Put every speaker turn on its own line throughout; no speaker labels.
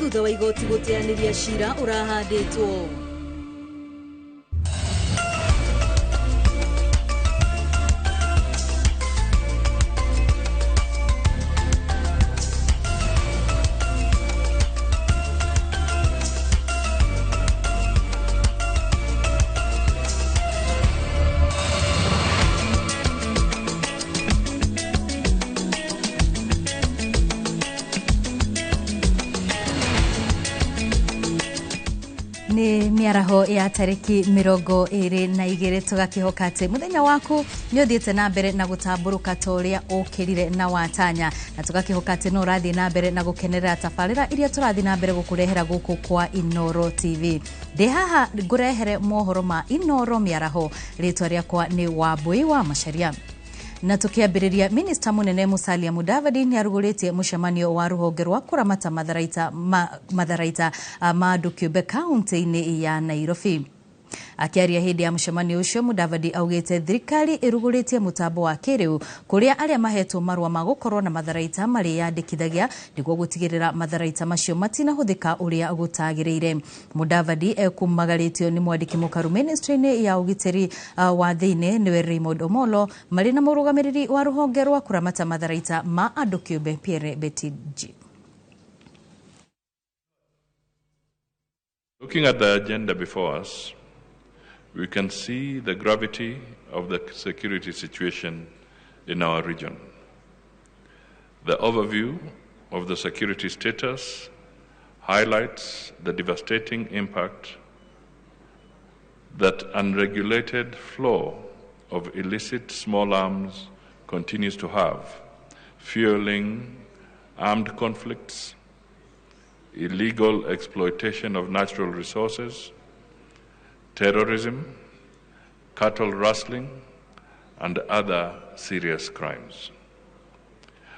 Thutha wa igoti gũteanĩria cira ũrahandĩtwo. Nĩ mĩaraho ya tarĩki 22, tũgakĩhoka atĩ mũthenya waku nĩ ũthiĩte na mbere na gũtambũrũka ta ũrĩa ũkĩrire na watanya, na tũgakĩhoka atĩ no ũrathiĩ na mbere na gũkenerera tabarĩra iria tũrathiĩ na mbere gũkũrehera gũkũ kwa Inooro TV. Ndĩ haha ngũrehere mohoro ma Inooro mĩaraho. Rĩtwa rĩakwa nĩ Wambui wa Macharia. Na tukiambĩrĩria, minista munene Musalia Mudavadi nĩ arugũrĩtie mũcemanio wa rũhonge rwa kũramata matharaita ma andũ kĩũmbe kaunti-inĩ ya Nairobi. Akĩaria hĩndĩ ya mũcemanio ũcio, Mudavadi augĩte thirikari ĩrugũrĩtie mũtambo wa kĩrĩu kũrĩa arĩa mahetwo marũa ma gũkorwo na matharaita marĩyandĩkithagia nĩguo gũtigĩrĩra matharaita macio matinahũthĩka ũrĩa gũtagĩrĩire. Mudavadi ekumagarĩtio nĩ mwandĩki mũkaru ministry-inĩ ya ũgitĩri wa thĩinĩ, nĩwe Raymond Omolo, marĩ na mũrũgamĩrĩri wa rũhonge rwa kũramata matharaita ma andũ kĩũmbe Pierre Betiji.
Looking at the agenda before us, we can see the gravity of the security situation in our region. The overview of the security status highlights the devastating impact that unregulated flow of illicit small arms continues to have, fueling armed conflicts, illegal exploitation of natural resources, terrorism, cattle rustling, and other serious crimes.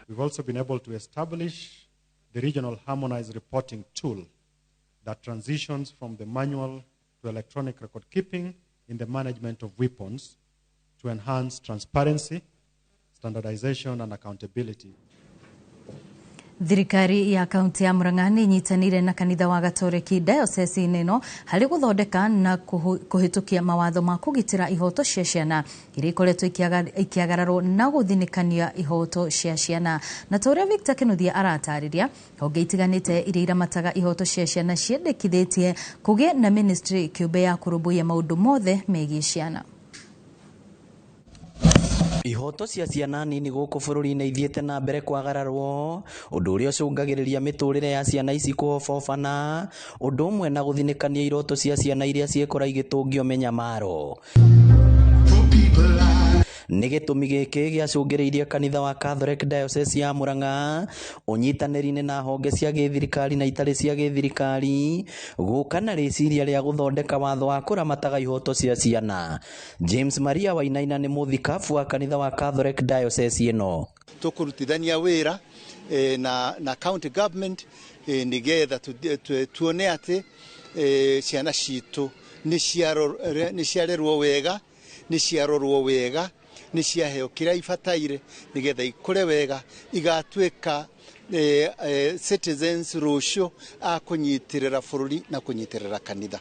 We've also been able to establish the regional harmonized reporting tool that transitions from the manual to electronic record keeping in the management of weapons to enhance transparency, standardization, and accountability.
Thirikari ya kaunti ya Murang'a nĩ inyitanĩire na kanitha wa Gatoreki diocese-inĩ ĩno harĩ gũthondeka na kũhĩtũkia mawatho ma kũgitĩra ihoto cia ciana iria ikoretwo ikĩagararwo na gũthinĩkania ihoto cia ciana. Na ta ũrĩa Victor Kinuthia aratarĩria, honge itiganĩte iria iramataga ihoto cia ciana ciendekithĩtie kũgĩe na ministry kĩũmbe ya kũrũmbũiya maũndũ mothe megiĩ ciana.
Ihoto cia ciana nini gũkũ bũrũri-inĩ ithiĩte na mbere kwagararwo, ũndũ ũrĩa ũcũngagĩrĩria mĩtũrĩre ya ciana ici kũhobobana, ũndũ ũmwe na gũthinĩkania iroto cia ciana iria ciekora igĩtũngio mĩnyamaro. Nĩ gĩtũmi gĩkĩ gĩacũngĩrĩirie kanitha wa Catholic Diocese ya Murang'a ũnyitanĩri-inĩ na honge cia gĩthirikari na itarĩ cia gĩthirikari gũka na rĩciria rĩa gũthondeka watho wa kũramataga ihoto cia ciana. James Maria Wainaina nĩ mũthikabu wa kanitha wa Catholic Diocese ĩno.
Tũkũrutithania wĩra na county government nĩgetha tuone atĩ ciana citũ nĩ ciarerwo wega, nĩ ciarorwo wega, nĩ ciaheo kĩrĩa ibataire nĩgetha ikũre wega, igatuĩka citizens rũciũ a kũnyitĩrĩra bũrũri na kũnyitĩrĩra kanitha.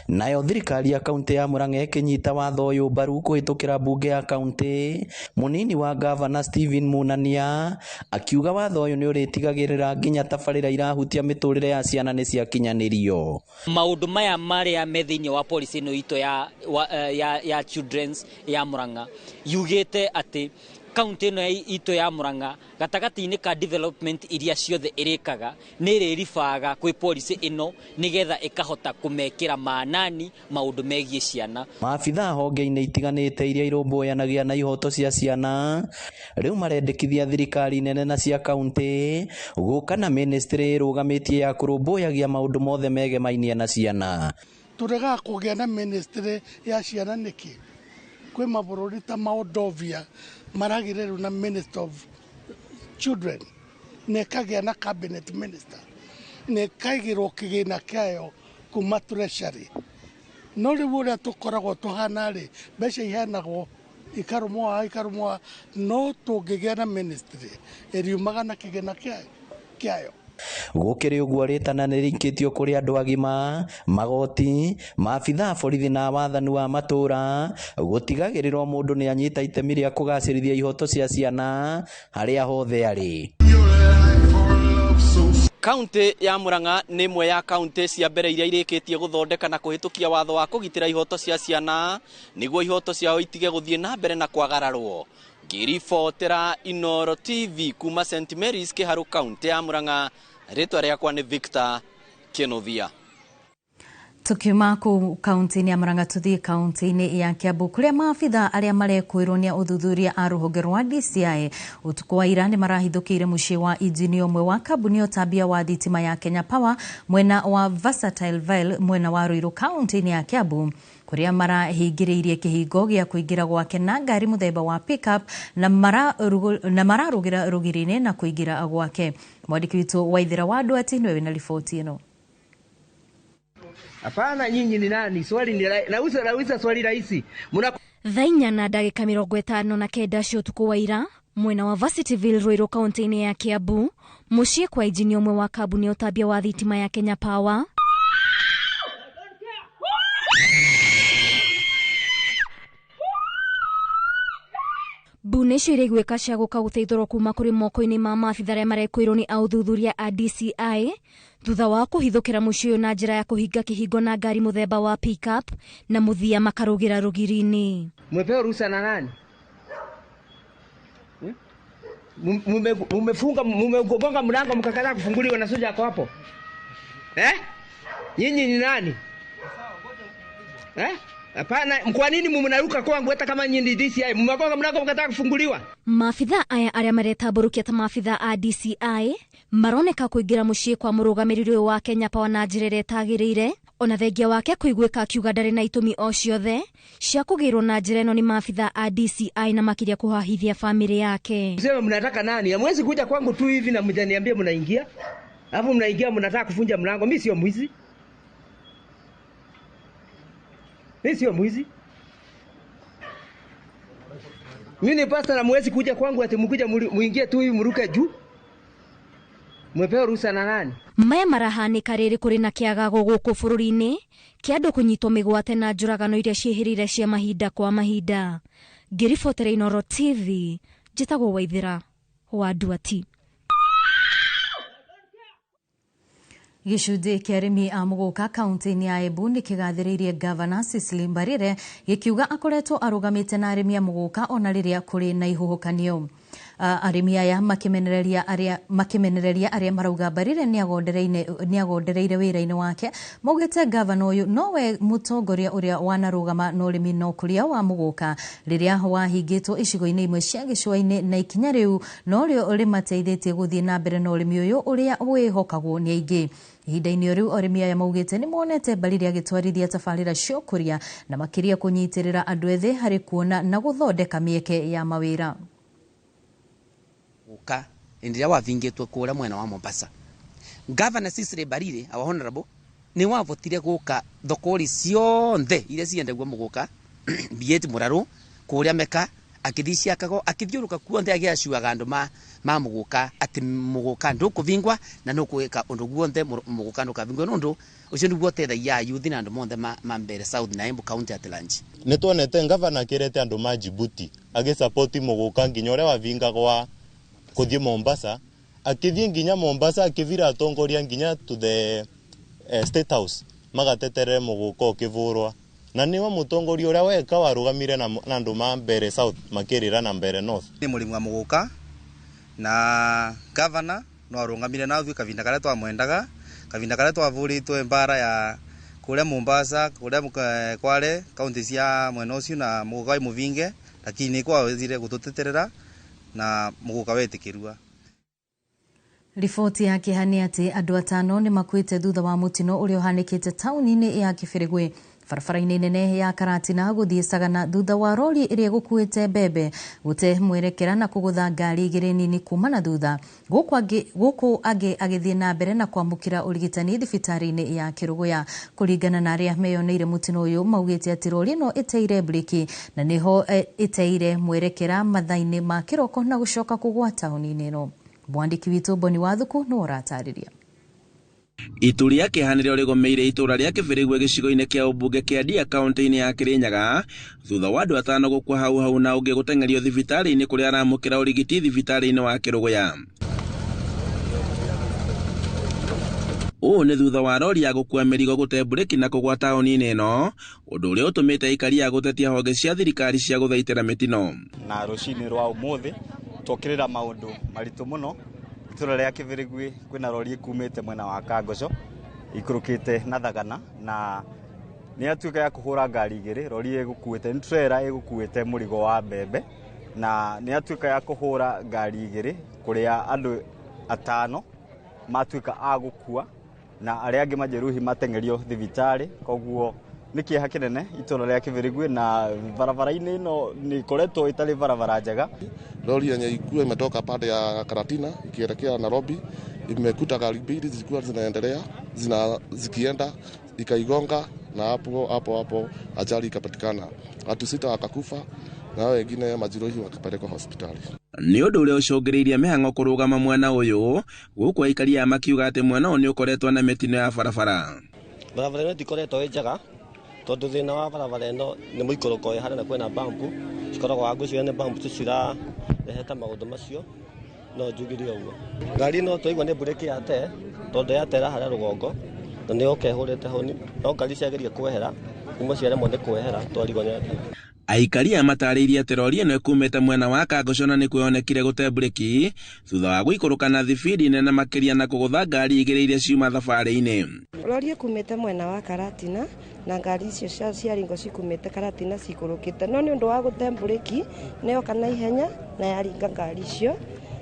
Nayo thirikari ya kaunti ya Murang'a ĩkĩnyita watho ũyũ mbaru kũhĩtũkĩra mbunge ya kaunti. Mũnini wa gavana Stephen Munania akiuga watho ũyũ nĩ ũrĩtigagĩrĩra nginya tabarĩra irahutia mĩtũrĩre ya ciana nĩ ciakinyanĩrio.
Maũndũ maya marĩa me thĩinĩ wa policy ĩno itũ ya children's ya Murang'a yugĩte atĩ kaunti ĩno itũ ya Murang'a, gatagatĩ-inĩ ka development iria ciothe ĩrĩkaga, nĩ ĩrĩribaga kwĩ policy ĩno nĩgetha ĩkahota kũmekĩra maanani maũndũ megiĩ ciana.
Maabithaa honge-inĩ itiganĩte iria irũmbũyanagia na ihoto cia ciana rĩu marendekithia thirikari nene na cia kaunti gũka na ministry ĩrũgamĩtie ya kũrũmbũyagia maũndũ mothe megemainie na ciana.
Tũregaga kũgĩa na ministry ya ciana nĩkĩ? Kwĩ mabũrũri ta Moldovia maragire rĩu na minister of children, na ĩkagĩa na cabinet minister, na ĩkaigĩrwo kĩgĩna kĩayo kuma treasury. No rĩu ũrĩa tũkoragwo tũhana rĩ, mbeca iheanagwo ikarũmwo haha, ikarũmwo haha. No tũngĩgĩa na ministry ĩriumaga na kĩgĩna kĩayo.
Gũkĩrĩ ũguo, rĩtana nĩ rĩikĩtio kũrĩ andũ agima, magoti, maabitha a borithi na wathani wa matũũra gũtigagĩrĩra o mũndũ nĩ anyita itemi rĩa kũgacĩrithia ihoto cia ciana harĩa hothe arĩ.
Kaunti ya Murang'a nĩ ĩmwe ya kaunti cia mbere iria irĩkĩtie gũthondeka na kũhĩtũkia watho wa kũgitĩra ihoto cia ciana nĩguo ihoto ciao itige gũthiĩ na mbere na kwagararwo. Ngĩribotera Inooro TV kuma St Mary's Kĩharũ, kaunti ya Murang'a, rĩtwa rĩakwa nĩ Victor Kĩnuthia.
Tukiuma kũu kaunti-inĩ ya Murang'a tuthiĩ kaunti-inĩ ya Kiambu, kũrĩa maabitha arĩa marekwĩrwo nĩ ũthuthuria a rũhonge rwa DCI ũtukũ wa ira nĩ marahithũkĩire mũciĩ wa injinia ũmwe wa kambuni ya ũtambia wa thitima ya Kenya Power mwena wa Versatile Vale, mwena wa Ruiru, kaunti-inĩ ya Kiambu, kũrĩa marahingĩrĩirie kĩhingo gĩa kũingĩra gwake na ngari mũthemba wa pickup na mararũgĩra rũgiri-inĩ na kũingĩra gwake. Mwandĩki witũ Waithera wa Ndwati nĩwe wĩna riboti ĩno.
Hapana, nyinyi ni nani? Swali ni nauliza, nauliza swali rahisi. Muna
4:59 cia ũtukũ wa ira, mwena wa Varsityville, Ruiru, kaunti-inĩ ya Kiambu, mũciĩ kwa injinia ũmwe wa kambuni ya ũtambia wa thitima ya Kenya Power. Mbune icio iraiguĩka cia gũka gũteithũrwo kuma kũrĩ moko-inĩ ma maabitha arĩa marekwĩrwo nĩ aũthuthuria a DCI thutha wa kũhithũkĩra mũciĩ ũyũ na njĩra ya kũhinga kĩhingo na ngari mũthemba wa pickup na mũthia makarũgĩra rũgiri-inĩ.
Mmepewa ruhusa na nani? Mumefunga, mumegonga mlango mkakataa kufunguliwa na soja ako hapo. Eh? Nyinyi ni nani? Eh? Hapana, kwa nini mnaruka kwangu hata kama nyinyi ni DCI? Mmegonga mlango mkataka kufunguliwa.
Maabitha aya arĩa maretambũrũkia ta maabitha a DCI maroneka kũingĩra mũciĩ kwa mũrũgamĩrĩri ũyũ wa Kenya Power na njĩra ĩrĩa ĩtagĩrĩire, ona thengia wake kũiguĩka akiuga ndarĩ na itũmi o ciothe cia kũgĩrwo na njĩra ĩno nĩ maabitha a DCI na makĩria kũhahithia famĩlĩ yake.
Mseme mnataka nani? Hamwezi kuja kwangu tu hivi na mjaniambia mnaingia. Alafu mnaingia mnataka kufunja mlango. Mimi sio mwizi. Mimi sio mwizi. Mimi ni pastor na mwezi kuja kwangu ati mkuja muingie tu hivi mruke juu. Mwepewa ruhusa na nani?
Maya marahanĩka rĩrĩ kũrĩ na kĩagago gũkũ bũrũri-inĩ kĩa andũ kũnyitwo mĩgwate na njũragano iria ciĩhĩrĩire cia mahinda kwa mahinda. Ngĩribotera Inooro TV, njĩtagwo Waithera wa Nduati.
Gĩcunjĩ kĩa arĩmi a Mũgũka kaunti-inĩ ya Embu nĩ kĩgathĩrĩirie Gavana Cecily Mbarire gĩkiuga akoretwo arũgamĩte na arĩmi a Mũgũka ona rĩrĩa kũrĩ na ihuhũkanio. Arĩmi aya makĩmenereria arĩa marauga Mbarire nĩagondereire wĩra-inĩ wake, maugĩte gavana ũyũ nowe mũtongoria ũrĩa wanarũgama na ũrĩmi na ũkũria wa Mũgũka rĩrĩa wahingĩtwo icigo-inĩ imwe cia gĩcũa-inĩ, na ikinya rĩu norĩo rĩmateithĩtie gũthiĩ na mbere na ũrĩmi ũyũ ũrĩa wĩhokagwo nĩ aingĩ. Ihinda-inĩ o rĩu arĩmi aya maugĩte nĩ monete Mbarire agĩtwarithia tabarĩra cia ũkũria na makĩria kũnyitĩrĩra andũ ethĩ harĩ kuona na gũthondeka mĩeke ya mawĩra.
Uka endelea wavingĩtwo kũrĩa mwena wa Mombasa. Governor Cecily Mbarire, our honorable, nĩ wavotire gũka thokori cionthe iria ciendagwo Mũgũka, be it Mũrarũ, kũrĩa Meka, akĩthiĩ ciakago, akĩthiũrũka kuonthe agĩacuaga andũ ma Mũgũka atĩ Mũgũka ndũkũvingwa na nũkũĩka ũndũ guonthe Mũgũka ndũkavingwa nũndũ ũcio nĩguo ũteithagia ayuthi na andũ monthe ma Mbeere South na Embu County at large.
Nĩ tuonete ngavana akĩrete andũ ma Djibouti agĩsapoti Mũgũka nginya ũrĩa wavingagwa kũthiĩ Mombasa, akĩthiĩ nginya Mombasa akĩvira atongoria nginya to the State House magatetere Mũgũka ũkĩvũrwa, na nĩwe mũtongoria ũrĩa weka warũgamire na andũ ma Mbeere South makĩrĩra na Mbeere North.
Nĩ mũrĩmi wa Mũgũka na gavana no arũgamire na ithuĩ kavinda karĩa twamwendaga, kavinda karĩa twavũrĩtwe mbara ya kũrĩa Mombasa, kũrĩa Kwale, kaunti cia mwena ũcio na Mũgũka wĩ mũvinge, lakini nĩkwawezire gũtũteterera na Mũgũka wetĩkĩrua.
Riboti ya kĩeha nĩ atĩ andũ atano nĩ makuĩte thutha wa mũtino ũrĩa ũhanĩkĩte taũni-inĩ ya Kĩbĩrĩgwe barabara-inĩ nene ya Karatina gũthiĩ Sagana thutha wa rori ĩrĩa ĩgũkuĩte mbembe gũte mwerekera na kũgũtha ngari igĩrĩ nini kuma na thutha, gũkũ angĩ agĩthiĩ na mbere na kwamũkĩra ũrigitani thibitarĩ-inĩ ya Kĩrũgũya. Kũringana na arĩa meyoneire mũtino ũyũ, maugĩte atĩ rori ĩno ĩteire mburĩki na nĩho ĩteire mwerekera mathaa-inĩ ma kĩroko na gũcoka kũgwa taũni-inĩ ĩno. Mwandĩki witũ Boni Wathuku nĩwe ũratarĩria.
Itu rĩa kĩeha nĩrĩo rĩgomeire itũra rĩa Kĩbĩrĩgwe gĩcigo-inĩ kĩa ũmbunge kĩa Ndia kaunti-inĩ ya Kĩrĩnyaga thutha wa andũ 5 gũkua hau hau na ũngĩ gũteng'erio thibitarĩ-inĩ kũrĩa aramũkĩra ũrigiti thibitarĩ-inĩ wa Kĩrũgũya. Ũũ nĩ thutha wa rori ya gũkua mĩrigo gũte mburĩki na kũgwa taũni-inĩ ĩno, ũndũ ũrĩa ũtũmĩte aikari a gũtetia honge cia thirikari cia gũthaitĩra mĩtino.
Na rũcinĩ rwa ũmũthĩ twokĩrĩra maũndũ maritũ mũno itũra rĩa Kĩbĩrĩgwe kwĩna rori ĩkumĩte mwena wa Kangoco ikũrũkĩte na Thagana na nĩ yatuĩka ya kũhũra ngari igĩrĩ. Rori ĩgũkuĩte nĩ trailer ĩgũkuĩte mũrigo wa mbembe na nĩ yatuĩka ya kũhũra ngari igĩrĩ kũrĩa andũ 5 matuĩka a gũkua na arĩa angĩ majeruhi mateng'erio thibitarĩ. Koguo nĩ kĩeha kĩnene itũra rĩa Kĩbĩrĩgwe na barabara-inĩ ĩno nĩ ikoretwo ĩtarĩ barabara njega.
Lori yenye ilikuwa imetoka pande ya Karatina ikielekea Nairobi imekuta gari mbili zilikuwa zinaendelea zikienda ikaigonga na hapo hapo hapo ajali ikapatikana. Watu 6 wakakufa na wengine majeruhi wakapelekwa hospitali.
Nĩ ũndũ ũrĩa ũcũngĩrĩirie mĩhang'o kũrũgama mwena ũyũ gũkũ aikari aya makiuga atĩ mwena ũyũ nĩ ũkoretwo na mĩtino ya barabara.
Barabara ĩno ndĩkoretwo ĩ njega tondũ thĩna wa barabara ĩno nĩ mũikũrũko ĩ harĩa na kwĩna bambu cikoragwo wa ngwĩciria nĩ bambu cirarehete maũndũ macio, no njugire ũguo. Ngari ĩno twaigua nĩ mburĩki yate tondũ yatera harĩa rũgongo na nĩ yoka ĩhũrĩte honi, no ngari ciageria kwehera imwe ciaremwo nĩ kwehera twarigwo nĩ atĩa.
Aikari aya matarĩirie atĩ rori ĩno ĩkumĩte mwena wa Kangoco na nĩkuonekire gũte mburĩki thutha wa gũikũrũka na thibindi nene makĩria na kũgũtha ngari igĩrĩ iria ciuma thabarĩ-inĩ.
Rori ĩkumĩte mwena wa Karatina na ngari icio ciaringwo cikumĩte Karatina cikũrũkĩte, no nĩ ũndũ wa gũte mburĩki nĩyoka na ihenya na yaringa ngari icio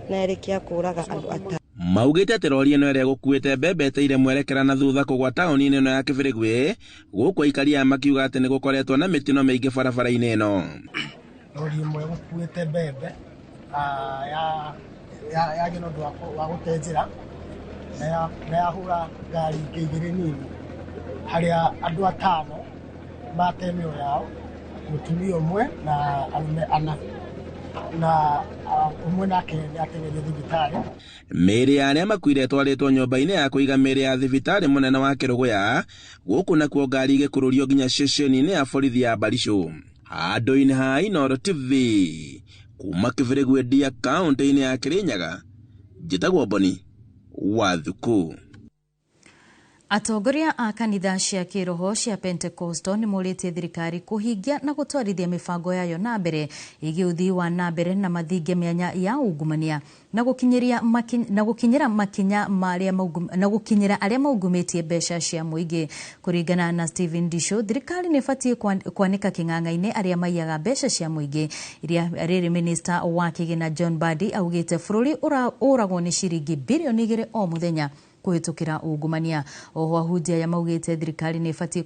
na yarĩkia kũraga andũ 5.
Maugĩte atĩ rori ĩno ĩrĩa ĩgũkuĩte mbembe ĩteire mwerekera na thutha kũgwa taũni-inĩ ĩno ya Kĩbĩrĩgwe gũkũ aikari aya makiuga atĩ nĩ gũkoretwo na mĩtino mĩingĩ barabara-inĩ ĩno.
Rori ĩmwe ĩgũkuĩte mbembe yagĩa na ũndũ wa gũte njĩra na yahũra ngari ingĩ igĩrĩ nini harĩa andũ 5 mate mĩoyo yao, mũtumia ũmwe na arũme 4 na ũmwe nake nĩ ateng'erio thibitarĩ.
Mĩĩrĩ ya arĩa makuire ĩtwarĩtwo nyũmba-inĩ ya kũiga mĩĩrĩ ya thibitarĩ mũnene wa Kĩrũgũya gũkũ nakuo ngari igĩkururio nginya ceceni-inĩ ya borithi ya Barisho. Handũ-inĩ ha Inooro TV kuma Kĩbĩrĩgwe Ndia kaũntĩ-inĩ ya Kĩrĩnyaga, njĩtagwo Boni Wathuku.
Atongoria a kanitha cia kĩroho cia Pentecostal nĩ morĩtie thirikari kũhingia na gũtwarithia mĩbango yayo na mbere ĩgiĩ ũthii wa na mbere na mathinge mĩanya ya ungumania na gũkinyĩra makinya na gũkinyĩra arĩa maungumĩtie mbeca cia mũingĩ. Kũringana na Stephen Disho, thirikari nĩ ĩbatiĩ kwanĩka kĩng'ang'a-inĩ arĩa maiyaga mbeca cia mũingĩ. Iria rĩrĩ minista wa kĩgĩna John Mbadi augĩte bũrũri ũragwo nĩ ciringi birioni 2 o mũthenya kũhĩtũkĩra ungumania. Oho ahunjia aya maugĩte thirikari nĩ ĩbatiĩ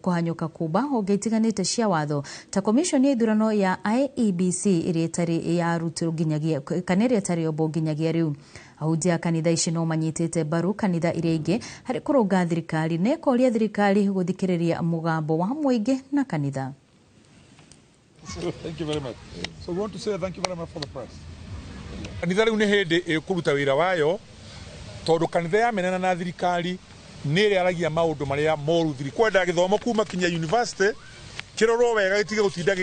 kũhanyũka kũmba honge itiganĩte cia watho ta komishoni ya ithurano ya IEBC ĩrĩa ĩtarĩ yarutwo nginyagia kana ĩrĩa ĩtarĩ yombo nginyagia rĩu. Ahunjia a kanitha ici no manyitĩte mbaru kanitha iria ingĩ harĩ kũrũnga thirikari na ĩkoria thirikari gũthikĩrĩria mũgambo wa mũingĩ na kanitha.
Thank you very much. So we want to say thank you very much for the press. Kanitha rĩu nĩ hĩndĩ ĩkũruta wĩra wayo tondũ kanitha yamenana na thirikari nĩ ĩrĩaragia maũndũ marĩa moru thiri kwenda gĩthomo kuma kinya university kĩrorwo wega gĩtige gũtinda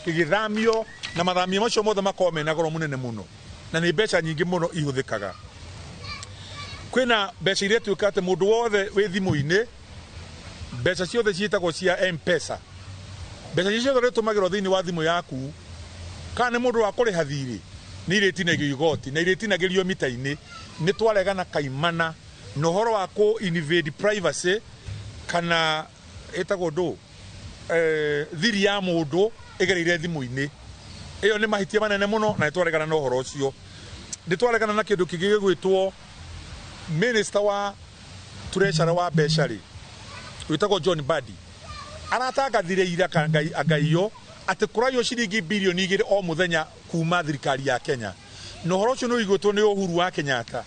gĩgĩthamio na mathamio macio mothe makorwo mena goro mũnene mũno na nĩ mbeca nyingĩ mũno ihũthĩkaga. Kwĩna mbeca iria ituĩka atĩ mũndũ wothe wĩ thimũ-inĩ, mbeca ciothe ciĩtagwo cia M-Pesa, mbeca icio ciothe ũrĩtũmagĩrwo thĩinĩ wa thimũ yaku kana nĩ mũndũ wa kũrĩha thirĩ nĩ irĩtinagio igoti na irĩtinagĩrio mita-inĩ. Nĩ twaregana kaimana na ũhoro wa kũ invade privacy kana ĩtagwo ndũ thiri ya mũndũ ĩgereire thimũ-inĩ. Ĩyo nĩ mahĩtia manene mũno na nĩ twaregana na ũhoro ũcio. Nĩ twaregana na kĩndũ kĩngĩ gĩgwĩtwo minister wa treasury wa mbeca rĩ wĩtagwo John Mbadi aratangathire ira angaiyo atĩ kũraiywo ciringi birioni 2 o mũthenya kuma thirikari ya Kenya. Na ũhoro ũcio nĩ ũiguĩtwo nĩ Uhuru wa Kenyatta,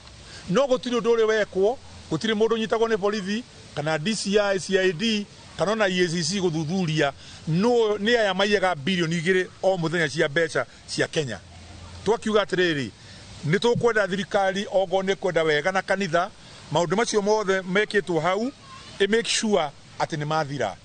no gũtirĩ ũndũ ũrĩ wekwo, gũtirĩ mũndũ ũnyitagwo nĩ borithi kana DCI, CID kana ona EACC gũthuthuria no nĩ aya maiyaga birioni 2 o mũthenya cia mbeca cia Kenya. Twakiuga atĩrĩrĩ, Nĩ tũkwenda thirikari ogo nĩ kwenda wega na kanitha maũndũ macio mothe mekĩtwo hau ĩ make sure atĩ nĩ mathira.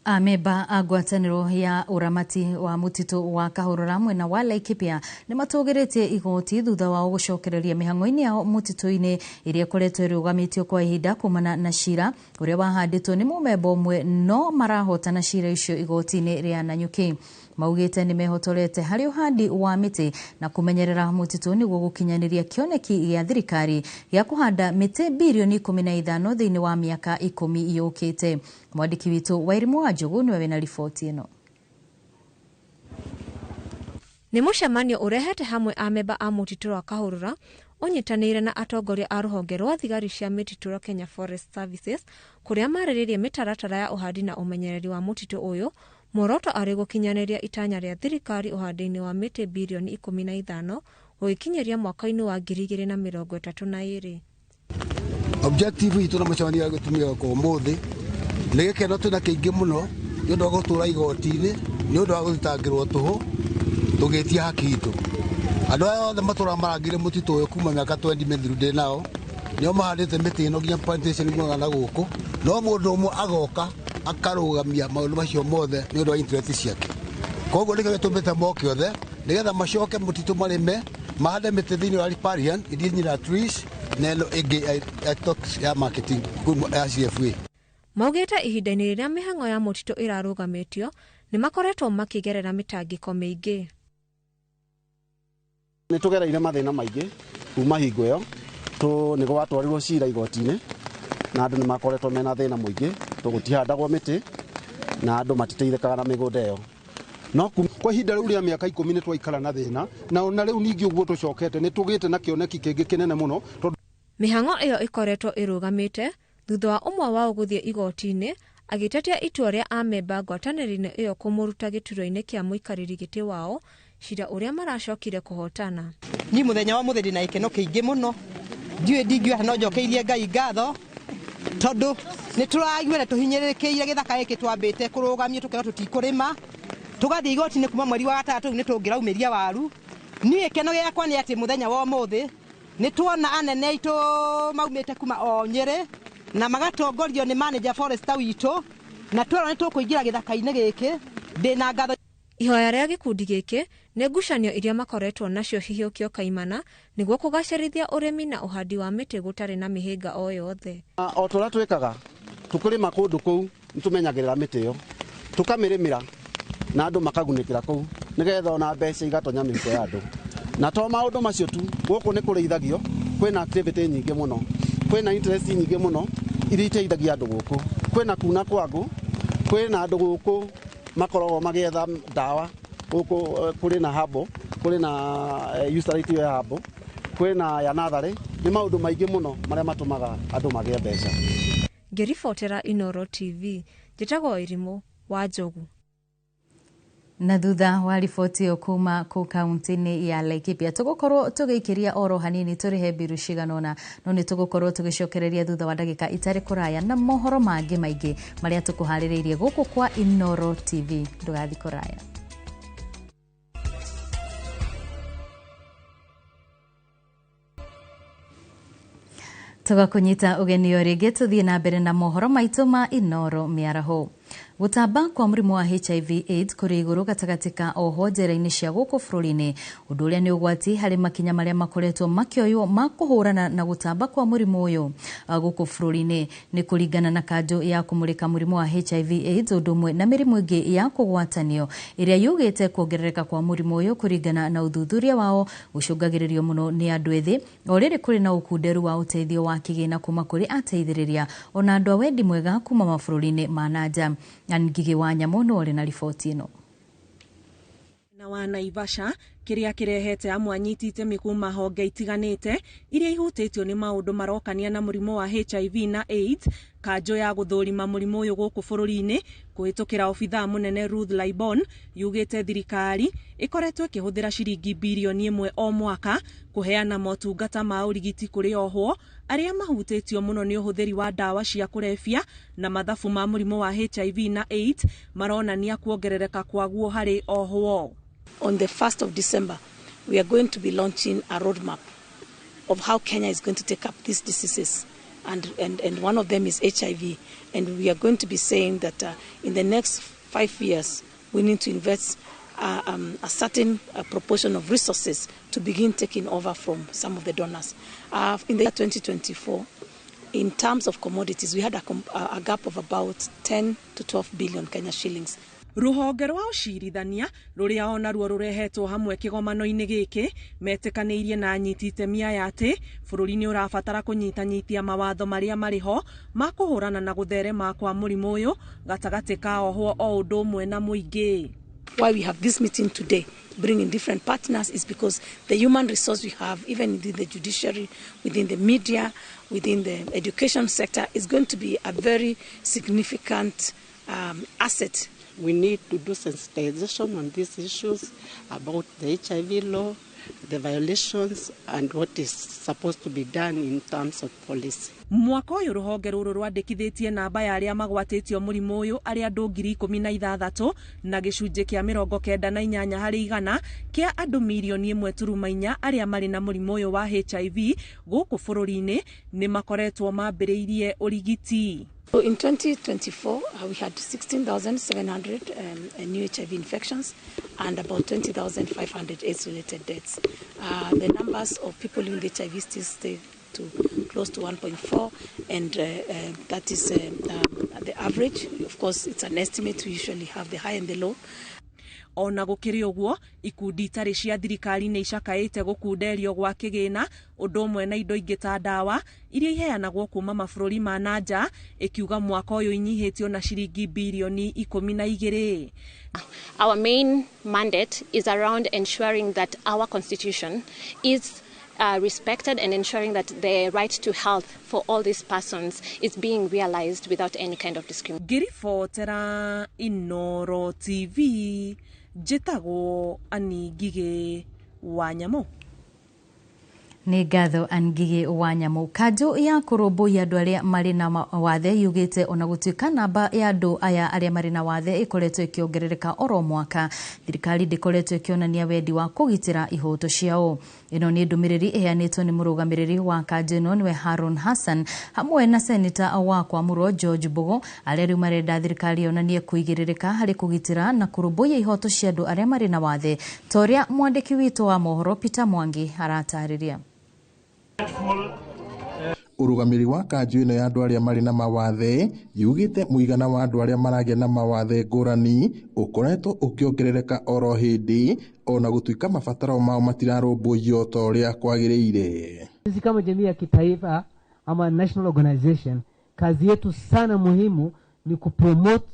Amemba a ngwatanĩro ya ũramati wa mũtitũ wa Kahũrũra mwena wa Laikipia nĩ matũgĩrĩtie igoti thutha wao gũcokereria mĩhang'o-inĩ yao mũtitũ-inĩ ĩrĩa ĩkoretwo ĩrũgamĩtio kwa ihinda kumana na cira ũrĩa wahandĩtwo nĩ mũmemba ũmwe no marahotana cira icio igoti-inĩ rĩa Nanyuki. Maugĩte nĩ mehotorete harĩ ũhandi wa mĩtĩ na kũmenyerera mũtitũ nĩguo gũkinyanĩria kĩoneki gĩa thirikari gĩa kũhanda mĩtĩ birioni 15 thĩinĩ wa mĩaka 10 yũkĩte. Mwandĩki witũ Wairimu wa Njogu nĩwe wĩna riboti ĩno.
Nĩ mũcemanio ũrehete hamwe amemba a mũtitũ wa Kahũrũra ũnyitanĩire na atongoria a rũhonge rwa thigari cia mĩtitũ rwa Kenya Forest Services kũrĩa marĩrĩirie mĩtaratara ya ũhandi na ũmenyereri wa mũtitũ ũyũ muoroto arĩ gũkinyanĩria itanya rĩa thirikari ũhandi-inĩ wa mĩtĩ birioni 15 gũgĩkinyĩria mwaka-inĩ wa 2032.
Objective itũ na mũcemanio wa gĩtumia kwa ũmũthĩ nĩ gĩkeno twĩna kĩingĩ mũno nĩ ũndũ wa gũtũra igoti-inĩ nĩ ũndũ wa gũthitangĩrwo tũhũ tũgĩtia haki itũ. Andũ aya othe matũraga marangĩire mũtitũ ũyũ kuma mĩaka 20 mĩthiru ndĩ nao nĩo mahandĩte mĩtĩ ĩno nginya plantation muonaga na gũkũ, no mũndũ ũmwe agoka akarũgamia maũndũ macio mothe nĩ ũndũ wa interest ciake. Koguo nĩkĩo gĩtũmĩte moke othe nĩgetha macoke mũtitũ marĩme mahande mĩtĩ thĩinĩ wa riparian indigenous trees na ĩno ĩngĩ ya marketing ya CFA.
Maugĩte ihinda-inĩ rĩrĩa mĩhang'o ya mũtitũ ĩrarũgamĩtio nĩ makoretwo makĩgerera mĩtangĩko mĩingĩ.
Nĩ tũgereire mathĩna maingĩ kuma hingo ĩyo nĩ gwatwarirwo cira igoti-inĩ na andũ nĩ makoretwo mena thĩna mũingĩ tũgũtihandagwo mĩtĩ na andũ matiteithĩkaga na mĩgũnda ĩyo.
No kwa ihinda rĩu rĩa mĩaka 10 nĩ twaikara na thĩna na ona rĩu ningĩ ũguo tũcokete nĩ tũgĩte na kĩoneki kĩngĩ kĩnene mũno.
Mĩhang'o ĩyo ĩkoretwo ĩrũgamĩte thutha wa ũmwe wao gũthiĩ igoti-inĩ agĩtetia itua rĩa amemba ngwatanĩro-inĩ ĩyo kũmũruta gĩturwa-inĩ kĩa mũikarĩri gĩtĩ wao cira ũrĩa maracokire kũhotana.
Ni mũthenya wa mũthĩ ndĩna gĩkeno kĩingĩ mũno ndiũĩ ndingiuga no njokeirie Ngai ngatho tondũ nĩ tũraiguire tũhinyĩrĩrĩkĩire gĩthaka gĩkĩ twambĩte kũrũgamio tũkerwo tũtikũrĩma tũgathiĩ igoti-inĩ kuma mweri wa gatandatũ nĩ tũngĩraumĩria waru. Niĩ gĩkeno gĩakwa nĩ atĩ mũthenya wa ũmũthĩ nĩ tuona anene aitũ maumĩte kuma o Nyĩrĩ na magatongorio nĩ manager forester witũ na twerwo nĩ tũkũingĩra gĩthaka-inĩ gĩkĩ ndĩna ngatho.
Ihoya rĩa gĩkundi gĩkĩ nĩ ngucanio iria makoretwo nacio hihiũkio kaimana nĩguo kũgacĩrithia ũrĩmi na ũhandi wa mĩtĩ gũtarĩ na mĩhĩnga o yothe.
O tũrĩa twĩkaga tũkĩrĩma kũndũ kũu nĩ tũmenyagĩrĩra mĩtĩ ĩyo tũkamĩrĩmĩra na andũ makagunĩkĩra kũu nĩgetha ona mbeca igatonya mĩhuko ya andũ. Na to maũndũ macio tu, gũkũ nĩ kũrĩithagio, kwĩna activity nyingĩ mũno, kwĩna interest nyingĩ mũno iria iteithagia andũ gũkũ, kwĩna kuna kwa ngũ, kwĩna andũ gũkũ makoragwo magĩetha ndawa gũkũ, kũrĩ na habo, kũrĩ na eucalyptus ya habo, kwĩna ya natharĩ. Nĩ maũndũ maingĩ mũno marĩa matũmaga andũ magĩe mbeca.
Ngĩribotera Inooro TV, njĩtagwo Irimũ wa Njogu.
Na thutha wa riboti ĩyo kuma kũ kaunti-inĩ ya Laikipia tũgũkorwo tũgĩikĩria oro hanini tũrĩhe mbiru cigana ũna, no nĩ tũgũkorwo tũgĩcokereria thutha wa ndagĩka itarĩ kũraya na mohoro mangĩ maingĩ marĩa tũkũharĩrĩirie gũkũ kwa Inooro TV. Ndũgathiĩ kũraya. Tũgakũnyita ũgeni o rĩngĩ tũthiĩ na mbere na mohoro maitũ ma Inooro mĩaraho. Gũtamba kwa mũrimũ wa HIV AIDS kũrĩ igũrũ gatagatĩ ka oho njera-inĩ cia gũkũ bũrũri-inĩ, ũndũ ũrĩa nĩ ũgwati harĩ makinya marĩa makoretwo makĩoywo ma kũhũrana na gũtamba kwa mũrimũ ũyũ gũkũ bũrũri-inĩ. Nĩ kũringana na kanjũ ya kũmũrĩka mũrimũ wa HIV AIDS ũndũ ũmwe na mĩrimũ ĩngĩ ya kũgwatanio ĩrĩa yugĩte kuongerereka kwa mũrimũ ũyũ kũringana na ũthuthuria wao gũcũngagĩrĩrio mũno nĩ andũ ethĩ o rĩrĩ kũrĩ na ũkunderu wa ũteithio wa kĩgĩna kuma kũrĩ ateithĩrĩria ona andũ a wendi mwega kuma mabũrũri-inĩ ma na nja. Ngigĩ wa Nyamũ nĩ ũrĩ na riboti ĩno.
Na wa Naivasha kĩrĩa kĩrehete amwe anyiti itemi kuma honge itiganĩte iria ihutĩtio nĩ maũndũ marokania na mũrimũ wa HIV na AIDS. Kanjũ ya gũthũrima mũrimũ ũyũ gũkũ bũrũri-inĩ kũhĩtũkĩra obithaa mũnene Ruth Laibon yugĩte thirikari ĩkoretwo ĩkĩhũthĩra ciringi birioni 1 o mwaka kũheana motungata ma ũrigiti kũrĩ ohwo arĩa mahutĩtio mũno nĩ ũhũthĩri wa ndawa cia kũrebia na mathabu ma mũrimũ wa HIV na AIDS maronania kuongerereka kwaguo harĩ ohwo.
On the 1st of December,
We are going to be launching a roadmap of how Kenya is going to take up these diseases. And one of them is HIV. And we are going to be saying that in the next 5 years, we need to invest a certain proportion of resources to begin taking over from some of the donors. In the year 2024, in terms of commodities, we had a gap of about 10 to 12 billion Kenya shillings.
Ruhonge rwa ũcirithania rũrĩa onaruo rũrehetwo hamwe kĩgomano-inĩ gĩkĩ metĩkanĩirie na anyiti itemi aya atĩ bũrũri nĩ ũrabatara kũnyitanyitia mawatho marĩa marĩ ho ma kũhũrana na gũtherema kwa mũrimũ ũyũ gatagatĩ ka ohwo o ũndũ ũmwe na mũingĩ.
Why we have this meeting today, bringing different partners, is because the human resource we have, even within the judiciary, within the media, within the education sector, is going to be a very significant asset.
We need to do sensitization on these issues about the HIV law, the violations, and what is supposed to be done in terms of policy.
Mwaka ũyũ rũhonge rũrũ rwandĩkithĩtie namba ya arĩa magwatĩtio mũrimũ ũyũ arĩa andũ 16,000 na gĩcunjĩ kĩa 98 harĩ igana kĩa andũ mirioni 1.4 arĩa marĩ na mũrimũ ũyũ wa HIV gũkũ bũrũri-inĩ nĩ makoretwo mambĩrĩirie ũrigiti.
So in 2024, we had 16,700 new HIV infections and about 20,500 AIDS-related deaths. The numbers of people living with HIV still stay to close to 1.4, and that is the average. Of course, it's an estimate. We usually have the high and the low.
Ona gũkĩrĩ ũguo ikundi itarĩ cia thirikari nĩ icakaĩte gũkunderio gwa kĩgĩna ũndũ ũmwe na indo ingĩ ta ndawa iria iheanagwo kuma mabũrũri ma na nja ĩkiuga mwaka ũyũ inyihĩtio na ciringi birioni 12.
Our main mandate is around ensuring that our constitution is respected and ensuring that the right to health for all these persons is being realized without any kind of discrimination.
Ngĩribotera Inoro TV njĩtagwo Annie Ngigĩ wa Nyamũ.
Nĩ ngatho Ngigĩ wa Nyamũ. Kanjũ ya kũrũmbũiya andũ arĩa marĩ na wathe yugĩte ona gũtuĩka namba ya andũ aya arĩa marĩ na wathe ĩkoretwo ĩkĩongerereka oro mwaka, thirikari ndĩkoretwo ĩkĩonania wendi wa kũgitĩra ihoto ciao. Ĩno nĩ ndũmĩrĩri ĩheanĩtwo nĩ mũrũgamĩrĩri wa kanjũ ĩno nĩwe Harun Hassan hamwe na seneta wa Kwamũrwo George Mbogo arĩa rĩu marenda thirikari yonanie kũigĩrĩrĩka harĩ kũgitĩra na kũrũmbũiya ihoto cia andũ arĩa marĩ na wathe ta ũrĩa mwandĩki witũ wa mohoro Peter Mwangi aratarĩria.
Ũrũgamĩrĩri wa kanjũ ĩno ya andũ arĩa marĩ na mawathe yugĩte mũigana wa andũ arĩa maragĩa na mawathe ngũrani ũkoretwo ũkĩongerereka oro hĩndĩ ona gũtuĩka mabataro mao matirarũmbũiyo ta ũrĩa kwagĩrĩire.
Sisi kama jamii ya kitaifa ama national organization, kazi yetu sana muhimu ni kupromote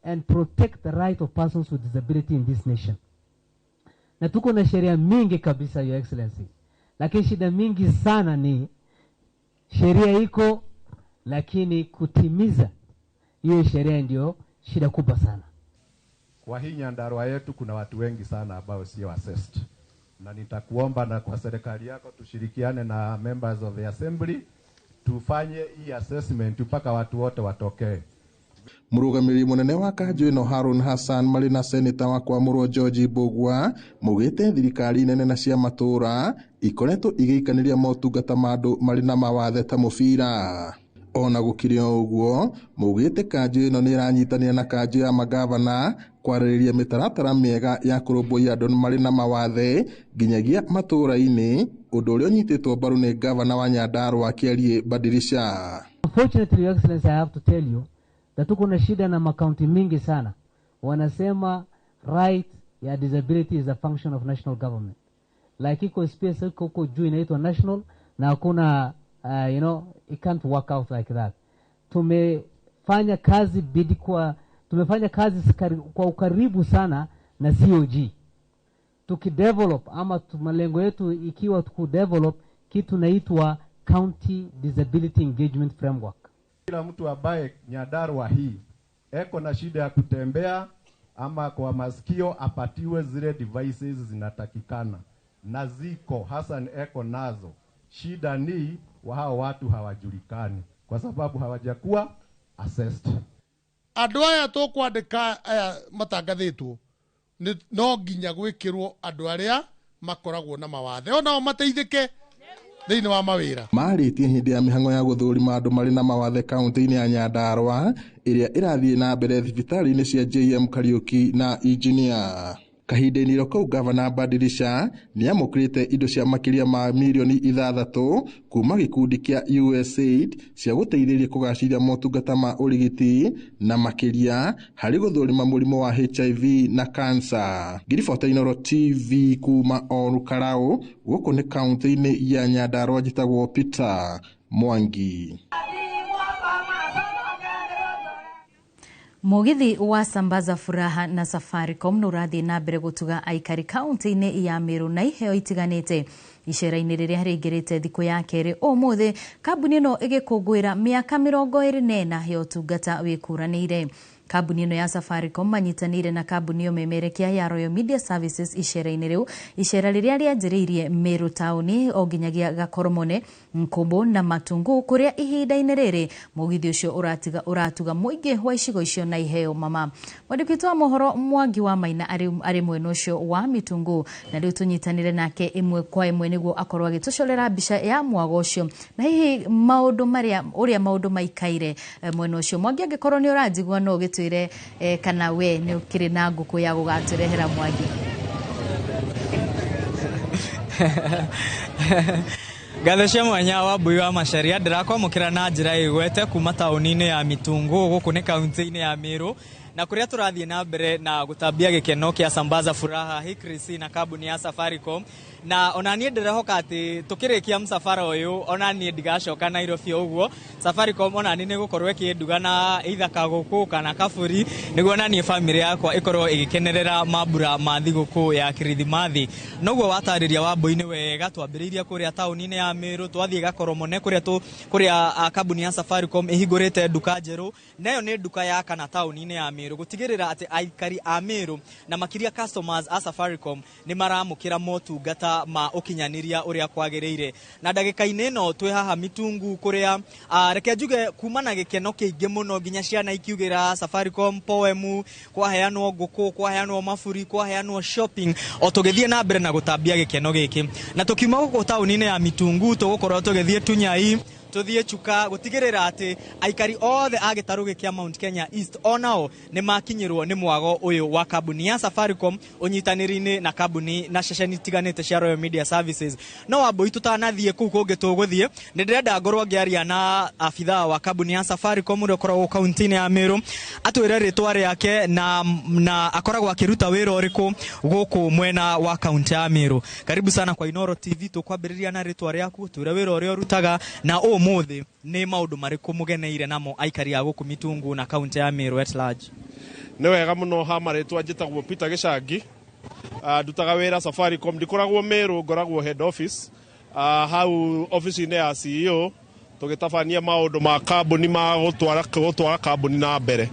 and protect the right of persons with disability in this nation. Na tuko na sheria mingi kabisa, Your Excellency. Lakini shida mingi sana ni sheria iko, lakini kutimiza hiyo sheria ndio shida kubwa sana.
Kwa hii Nyandarua yetu kuna watu wengi sana ambao sio assessed. Na nitakuomba na kwa serikali yako tushirikiane na members of the assembly tufanye hii assessment mpaka watu wote watokee.
Mũrũgamĩrĩri mũnene wa kanjũ ĩno Harun Hassan marĩ na seneta wa Kwamũrwo George Mbugua maugĩte thirikari nene na cia matũũra ikoretwo igĩikanĩria motungata ma andũ marĩ na mawathe ta mũbira. Ona gũkĩrĩ o ũguo maugĩte kanjũ ĩno nĩ ĩranyitanĩra na kanjũ ya magavana kwarĩrĩria mĩtaratara mĩega ya kũrũmbũiya andũ marĩ na mawathe nginyagia matũũra-inĩ, ũndũ ũrĩa ũnyitĩtwo mbaru nĩ gavana wa Nyandarua Kĩariĩ Badirisha.
Unfortunately, Your Excellency, I have to tell you that tuko na shida na makaunti mingi sana. Wanasema right ya disability is a function of national government. Like iko space iko huko juu inaitwa national na hakuna you know, it can't work out like that. Tumefanya kazi bidii kwa tumefanya kazi kwa ukaribu sana na COG. Tukidevelop ama malengo yetu ikiwa tukudevelop kitu naitwa County Disability Engagement Framework.
Kila mtu ambaye Nyandarua hii eko na shida ya kutembea ama kwa masikio apatiwe zile devices zinatakikana, na ziko Hassan eko nazo. Shida ni wa hao watu hawajulikani kwa sababu hawajakuwa assessed.
Andũ aya tũkwandĩka aya matangathĩtwo no nginya gwĩkĩrwo andũ arĩa
Makoragwo na mawathe onao mateithĩke thĩinĩ wa mawĩra.
Marĩtie hĩndĩ ya mĩhang'o ya gũthũrima andũ marĩ na mawathe kaunti-inĩ ya Nyandarua ĩrĩa ĩrathiĩ na mbere thibitarĩ-inĩ cia JM Kariuki na Engineer. Kahinda-inĩ kau, Gavana Badilisha nĩamũkĩrĩte indo cia makĩria ma mirioni 6 kuma gĩkundi kĩa USAID cia gũteithĩrĩria kũgacĩria motungata ma ũrigiti na makĩria harĩ gũthũrima mũrimũ wa HIV na kansa. Ngĩribota Inooro TV kuma Olkalou, gũkũ nĩ kaunti-inĩ ya Nyandarua, njĩtagwo Peter Mwangi.
Mugithi wa Sambaza Furaha na Safaricom nĩ ũrathiĩ na mbere gũtuga aikari kaunti-inĩ ya Meru na iheo itiganĩte. Icera-inĩ rĩrĩa rĩingĩrĩte thikũ ya kerĩ ũmũthĩ, kambuni ĩno ĩgĩkũngũĩra mĩaka 24 ya ũtungata wĩkũranĩire. Kambuni ĩno ya Safaricom manyitanĩire na kambuni ya ũmemerekia ya Royal Media Services icera-inĩ rĩu, icera rĩrĩa rĩanjĩrĩirie Meru taũni o nginyagia Gakoromone, Nkumbu na Matungu, kũrĩa ihinda-inĩ rĩrĩ mũgithi ũcio ũratiga ũratuga mũingĩ wa icigo icio na iheo mama. Mwandĩki witũ wa mohoro Mwangi wa Maina arĩ mwena ũcio wa Mitungu, na rĩu tũnyitanĩre nake ĩmwe kwa ĩmwe nĩguo akorwo agĩtũcorera mbica ya mwago ũcio na hihi maũndũ marĩa ũrĩa maũndũ maikaire mwena ũcio. Mwangi, angĩkorwo nĩ ũranjigua, no ũgĩtwĩre kana we nĩ ũkĩrĩ na ngũkũ ya gũgatũrehera, Mwangi.
Ngatho cia mwanya wa Mbui wa Macharia, ndĩrakwamũkĩra na njĩra ĩgwete kuma taũni-inĩ ya Mitungu, gũkũ nĩ kaunti-inĩ ya Meru, na kũrĩa tũrathiĩ na mbere na gũtambia gĩkeno kĩa Sambaza Furaha Hikris na kambuni ya Safaricom. Na ona niĩ ndĩrehoka atĩ tũkĩrĩkia msafara ũyũ, ona niĩ ndigacoka Nairobi ũguo. Safaricom ona niĩ nĩgũkorwo ĩkĩnduga na either kagũkũ kana kabũri, nĩguo ona niĩ bamĩrĩ yakwa ĩkorwo ĩgĩkenerera mambura ma thigũkũ ya Kirithimathi. Noguo watarĩria wa Mbui-nĩ wega, twambĩrĩirie kũrĩa taũni-inĩ ya Meru, twathiĩ Gakoromone kũrĩa kũrĩa kambuni ya Safaricom ĩhingũrĩte nduka njerũ, nayo nĩ nduka ya kana taũni-inĩ ya Meru, gũtigĩrĩra atĩ aikari a Meru na makĩria customers a Safaricom nĩ maramũkĩra motungata ma ũkinyanĩria ũrĩa kwagĩrĩire. Na ndagĩka-inĩ ĩno twĩ haha Mitungu kũrĩa reke njuge kuma na gĩkeno kĩingĩ mũno, nginya ciana ikiugĩra Safaricom poem, kwaheanwo ngũkũ, kwaheanwo maburi, kwaheanwo shopping, o tũgĩthiĩ na mbere na gũtambia gĩkeno gĩkĩ. Na tũkiuma gũkũ taũni-inĩ ya Mitungu, tũgũkorwo tũgĩthiĩ Tunyai, tũthiĩ Chuka, gũtigĩrĩra atĩ aikari othe a gĩtarũ gĩkĩ Mount Kenya East onao nĩ makinyĩrwo nĩ mwago ũyũ wa kambuni ya Safaricom ũnyitanĩri-inĩ na kambuni na ceceni itiganĩte cia Royal Media Services. No Wambui, tũtanathiĩ kũu kũngĩ tũgũthiĩ, nĩ ndĩrenda ngorwo ngĩaria na abithaa wa kambuni ya Safaricom ũrĩa ũkoragwo kaunti-inĩ ya Meru, atwĩre rĩtwa rĩake na akoragwo akĩruta wĩra ũrĩkũ gũkũ mwena wa kaunti ya Meru. Karibu sana kwa Inooro TV. Tũkwambĩrĩria na rĩtwa rĩaku, twĩre wĩra ũrĩa ũrutaga na ũmũthĩ nĩ maũndũ marĩkũ mũgeneire namo aikari a gũkũ Mitungu na kaunti ya Meru at large.
Nĩ wega mũno. Ha marĩtwa njĩtagwo Peter Gĩcangi. Ndutaga wĩra Safaricom, ndikoragwo Meru, ngoragwo head office, hau ofici-inĩ ya CEO, tũgĩtabania maũndũ ma kambuni ma gũtwara kambuni na mbere.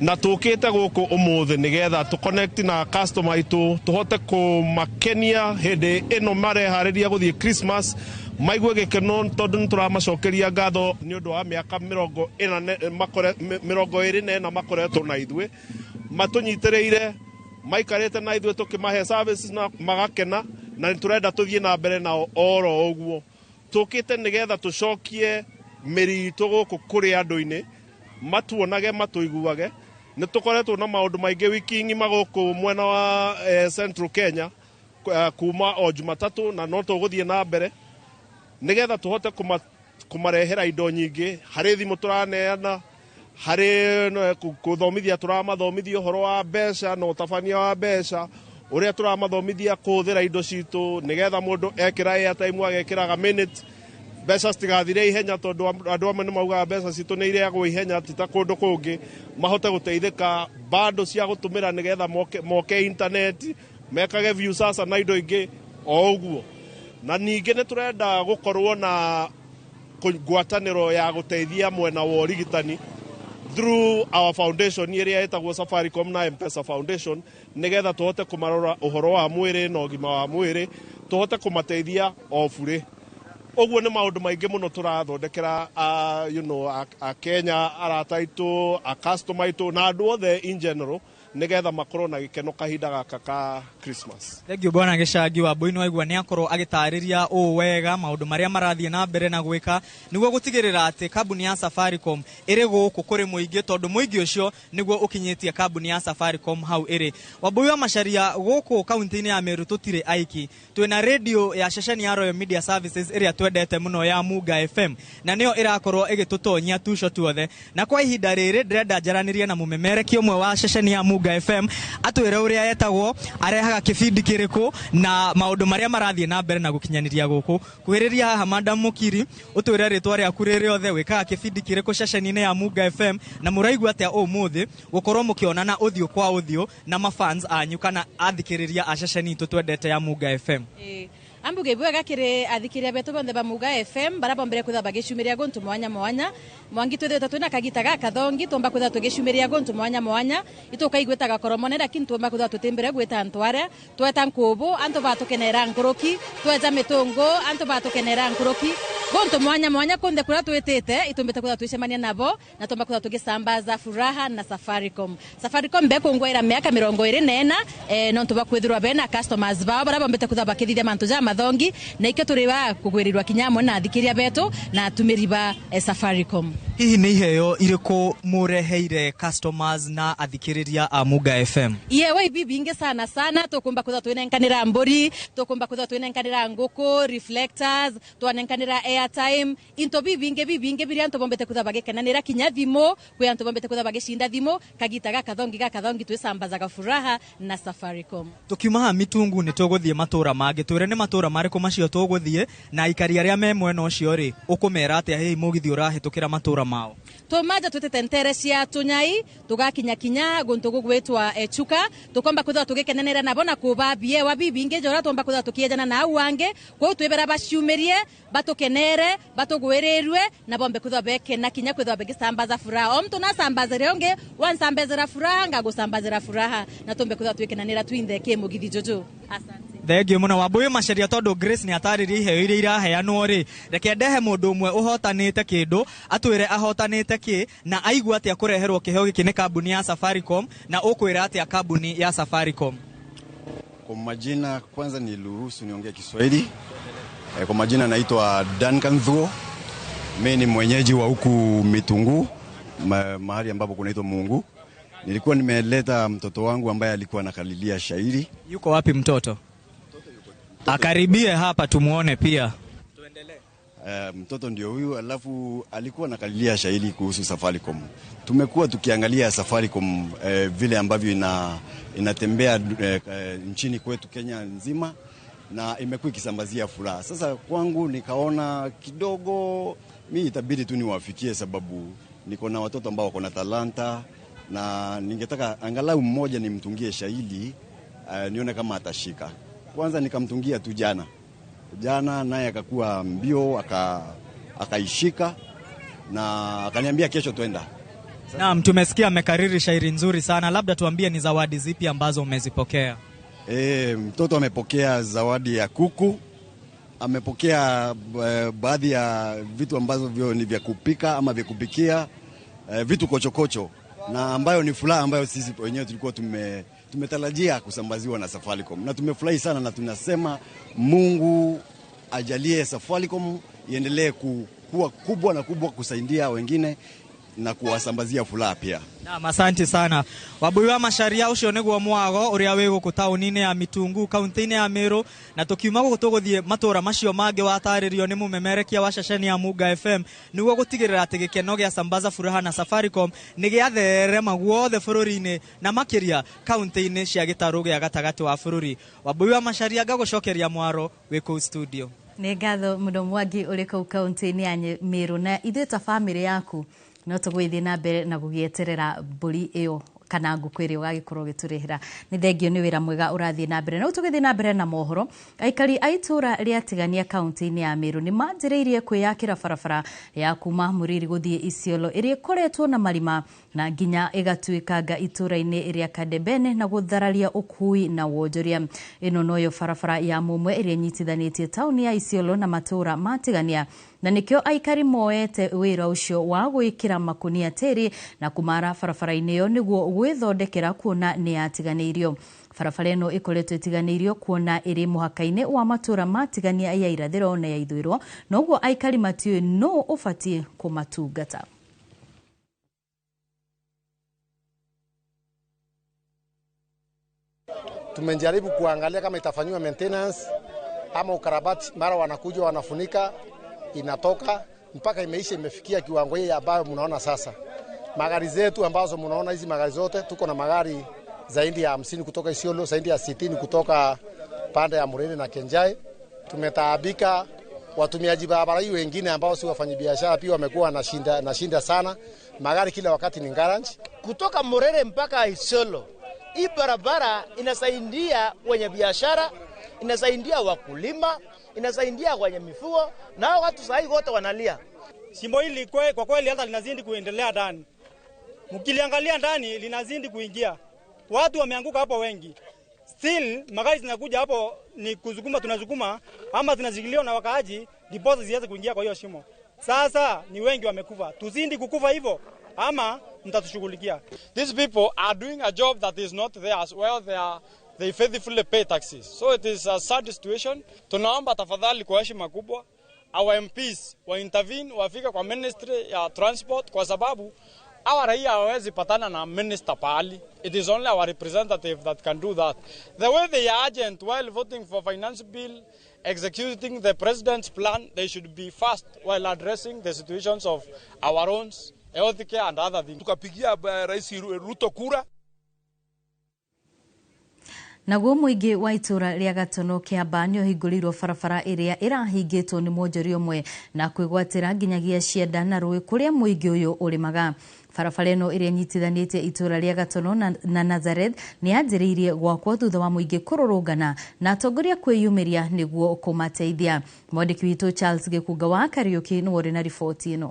Na tũkĩte gũkũ ũmũthĩ nĩgetha tũ connect na customer aitũ, tũhote kũmakenia hĩndĩ ĩno mareharĩria gũthiĩ Christmas, maigue gĩkeno tondũ nĩ tũramacokeria ngatho nĩ ũndũ wa mĩaka 24 makoretwo na ithuĩ, matũnyitĩrĩire, maikarĩte na ithuĩ tũkĩmahe services na magakena, na nĩ tũrenda tũthiĩ na mbere nao oro ũguo. Tũkĩte nĩgetha tũcokie mĩri itũ gũkũ kũrĩ andũ-inĩ, matuonage, matũiguage. Nĩ tũkoretwo na maũndũ maingĩ wiki ng'ima gũkũ mwena wa Central Kenya, kuma o Jumatatũ, na no tũgũthiĩ na mbere nĩgetha tũhote kũmarehera indo nyingĩ. Harĩ thimũ tũraneana, harĩ kũthomithia tũramathomithia ũhoro wa mbeca na ũtabania wa mbeca, ũrĩa tũramathomithia kũhũthĩra indo citũ, nĩgetha mũndũ ekĩra airtime agekĩraga minute, mbeca citigathire ihenya, tondũ andũ amwe nĩ maugaga mbeca citũ nĩ irĩagwo ihenya, ti ta kũndũ kũngĩ. Mahote gũteithĩka bando cia gũtũmĩra nĩgetha moke internet, mekage Viusasa na indo ingĩ o ũguo. Na ningĩ nĩ tũrenda gũkorwo na ngwatanĩro ya gũteithia mwena wa ũrigitani through our foundation ĩrĩa ĩtagwo Safaricom na M-Pesa Foundation, nĩgetha tũhote kũmarora ũhoro wa mwĩrĩ na ũgima wa mwĩrĩ, tũhote kũmateithia o burĩ ũguo. Nĩ maũndũ maingĩ mũno tũrathondekera a Kenya arata aitũ, a customer aitũ na andũ othe in general, Nigetha makorwo na gĩkeno kahinda gaka ka Christmas.
Thank you bwana Gĩcangi wa Mbui. Nĩwaigua nĩ akorwo agĩtarĩria ũũ wega maũndũ marĩa marathiĩ na mbere na gwĩka nĩguo gũtigĩrĩra atĩ kambuni ya Safaricom ĩrĩ gũkũ kũrĩ mũingĩ, tondũ mũingĩ ũcio nĩguo ũkinyĩtie kambuni ya Safaricom hau ĩrĩ. Wambui wa Macharia, gũkũ kaunti-inĩ ya Meru tũtirĩ aiki, twĩna radio ya ceceni ya Royal Media Services ĩrĩa twendete mũno ya Muga FM, na nĩyo ĩrakorwo ĩgĩtũtonyia tuco tuothe. Na kwa ihinda rĩrĩ ndĩrenda njaranĩrie na mũmemerekia ũmwe wa ceceni ya Muga FM atwĩre ũrĩa etagwo, arehaga kĩbindi kĩrĩkũ na maũndũ marĩa marathiĩ na mbere na gũkinyanĩria gũkũ. Kuhĩrĩria haha Madam Mukiri, ũtwĩre rĩtwa rĩaku rĩ rĩothe, wĩkaga kĩbindi kĩrĩkũ ceceni-inĩ ya Muga FM, na mũraigua atĩa ũmũthĩ gũkorwo mũkĩonana ũthiũ kwa ũthiũ na mafans anyu kana athikĩrĩria a ceceni itũ twendete ya Muga FM.
Ambuge bwega kiri athikiria betu bonthe ba Muga FM bara bombere kwitha bagicumiria guntu mwanya mwanya mwangi twithite twina kagita ga kathongi tumba kwitha tugicumiria guntu mwanya mwanya itukaigwitaga koromone lakini tumba kwitha tutimbire gwita antu aria tweta nkubu antu batukenera nkuruki tweja mitungu antu batukenera nkuruki guntu mwanya mwanya kunthe kuria twitite itumbite kwitha twicemania nabo na tumba kwitha tugisambaza furaha na Safaricom. Safaricom bekungwaira miaka 24 no ntu bakwithirwa bena customers bao bara bombete kwitha bakithithia mantu ja mathongi na ikio turi wa kugwirirwa kinyamo na athikiria betu na atumiri ba Safaricom.
Hihi nĩ iheo irĩkũ mũreheire customers na athikĩrĩria a Muga FM?
Iyewe ibi bingi sana sana tukumba kwitha twinenkanira mburi, tukumba kwitha twinenkanira nguku, reflectors, twanenkanira airtime, into bibinge bibinge biria antu bombete kwitha bagikenanira kinya thimo, kwi antu bombete kwitha bagicinda thimo, kagita ga kathongi ga kathongi twisambazaga furaha na Safaricom.
Tukiuma haha Mitungu nĩ tũgũthiĩ matũra mangĩ, twĩre nĩ matũra marĩkũ macio tũgũthiĩ na aikari arĩa me mwena ũcio rĩ, ũkũmera atĩa hihi mũgithi ũrahĩtũkĩra matũra mao?
Tumaja twitete ntere cia tunyai tugakinya kinya guntu gugwitwa echuka tukomba kwitha tugikenanira nabo na kuba bie wa bibinge jora tumba kwitha tukiejana na au ange kwa twibera baciumirie batukenere batugwirirwe na bombe kwitha bekena kinya kwitha begisambaza furaha o mtu nasambazire onge wansambazira furaha ngagusambazira furaha na tumbe kwitha twikenanira twinthe ki mugithi jojo. Asante.
Thengio muno Wambui Macharia, tondu Grace nĩ atarĩria iheo iria iraheanwo rĩ, reke ndehe mũndũ ũmwe ũhotanĩte kĩndũ atwĩre ahotanĩte kĩ na aigua atĩa kũreherwo kĩheo gĩkĩ nĩ kambuni ya Safaricom, na ũkwĩra atĩa kambuni ya Safaricom?
Kwa majina kwanza niruhusu niongee Kiswahili. Kwa majina naitwa Duncan Thuo. Mimi ni mwenyeji wa huku Mitungu, mahali ambapo kunaitwa Mungu. Nilikuwa nimeleta mtoto wangu ambaye alikuwa anakalilia shairi.
Yuko wapi mtoto? Akaribie hapa tumuone pia.
Tuendelee. Mtoto ndio huyu, alafu alikuwa anakalilia shairi kuhusu Safaricom. Tumekuwa tukiangalia Safaricom vile ambavyo inatembea nchini kwetu Kenya nzima na imekuwa ikisambazia furaha. Sasa kwangu nikaona kidogo mimi itabidi tu niwafikie, sababu niko na watoto ambao wako na talanta na ningetaka angalau mmoja nimtungie shairi nione kama atashika. Kwanza nikamtungia tu jana. Jana naye akakuwa mbio akaishika na akaniambia kesho twenda.
Naam, tumesikia amekariri shairi nzuri sana. Labda tuambie ni zawadi zipi ambazo umezipokea?
Mtoto amepokea zawadi ya kuku, amepokea baadhi ya vitu ambazo ni vya kupika ama vya kupikia, vitu kochokocho, na ambayo ni furaha ambayo sisi wenyewe tulikuwa tumetarajia kusambaziwa na Safaricom, na tumefurahi sana, na tunasema Mungu ajalie Safaricom iendelee kuwa kubwa na kubwa kusaidia wengine na kuwasambazia furaha pia.
Naam, asante sana Wambui wa Macharia. Ucio niguo mwago uria wi guku tauni-ini ya Mitungu kaunti-ini ya Meru, na tukiuma guku tuguthie matura macio mangi wataririo ni mumemerekia wa ceceni ya Muga FM niguo gutigirira ati gikeno gia sambaza furaha na Safaricom ni giatherema guothe bururi-ini na makiria kaunti-ini cia gitaru gia gatagati wa bururi. Wambui wa Macharia, ngagucokeria mwaro wi kuu studio.
Nĩ ngatho mũno Mwangi ũrĩ kũu kaunti-inĩ ya Meru, na ithuĩ ta bamĩrĩ yaku no tũgũgĩthiĩ na mbere na gũgĩeterera mbũri ĩyo kana ngũkũ ĩrĩa ũgagĩkorwo ũgĩtũrehera. Nĩ thengio nĩ wĩra mwega ũrathiĩ na mbere. Na rĩu tũgĩthiĩ na mbere na mohoro, aikari a itũũra rĩa Tigania kaunti-inĩ ya Meru nĩ manjĩrĩirie kwĩyakĩra barabara ya kuma Mũriri gũthiĩ Isiolo ĩrĩa ĩkoretwo na marima na nginya ĩgatuĩkanga itũũra-inĩ rĩa Kadebene na gũthararia ũkui na wonjoria. Ĩno noyo barabara ya mũmwe ĩrĩa ĩnyitithanĩtie taũni ya Isiolo na matũũra ma Tigania Na nĩkĩo aikari moete wĩra ũcio wa gwĩkĩra makunia tĩri na kũmara barabara-inĩ ĩyo nĩguo gwĩthondekera kuona nĩ yatiganĩirio. Barabara ĩno ĩkoretwo ĩtiganĩirio kuona ĩrĩ mũhaka-inĩ wa matũũra matigania ya irathĩro na ya ithũĩro, noguo aikari matiũĩ nũ ũbatiĩ kũmatungata.
Tumejaribu kuangalia kama itafanyiwa maintenance ama ukarabati, mara wanakuja wanafunika, inatoka mpaka imeisha, imefikia kiwango hii ambayo mnaona sasa. Magari zetu ambazo mnaona hizi magari zote, tuko na magari zaidi ya 50 kutoka Isiolo, zaidi ya 60 kutoka pande ya Murere na Kenjai. Tumetaabika, watumiaji barabara hii wengine ambao si wafanyabiashara pia wamekuwa na shinda sana. Magari kila wakati ni garage.
Kutoka Murere mpaka Isiolo, hii barabara inasaidia wenye biashara, inasaidia wakulima, inasaidia wenye mifugo, na watu sahi wote wanalia.
Shimo hili kwa kweli hata linazidi kuendelea ndani. Mkiliangalia ndani linazidi kuingia. Watu wameanguka hapo wengi. Still magari zinakuja hapo ni kuzukuma, tunazukuma ama zinashikiliwa na wakaaji ndipo ziweze kuingia kwa hiyo shimo. Sasa ni wengi wamekufa. Tuzidi kukufa hivyo ama mtatushughulikia.
These people are doing a job that is not theirs. Well, they faithfully pay taxes. So it is a sad situation. Tunaomba tafadhali kwa heshima kubwa our MPs wa intervene, wafike kwa Ministry ya Transport, kwa sababu our raia hawezi patana na minister pahali. It is only our representative that can do that. The way they are urgent while voting for finance bill, executing the president's plan, they should be fast while addressing the situations of our own healthcare and other things.
Tukapigia Rais Ruto kura.
Naguo mũingĩ wa itũũra rĩa Gatono Kĩamba nĩ ũhingũrĩirwo barabara ĩrĩa ĩrahingĩtwo nĩ mwonjori ũmwe na kwĩgwatĩra nginyagia cianda na rũĩ kũrĩa mũingĩ ũyũ ũrĩmaga. Barabara ĩno ĩrĩa ĩnyitithanĩtie itũũra rĩa Gatono na Nazareth nĩ yanjĩrĩirie gwakwo thutha wa mũingĩ kũrũrũngana na atongoria kwĩyumĩria nĩguo kũmateithia. Mwandĩki witũ Charles Gĩkunga wa Kariũki nĩwe ũrĩ na riboti ĩno.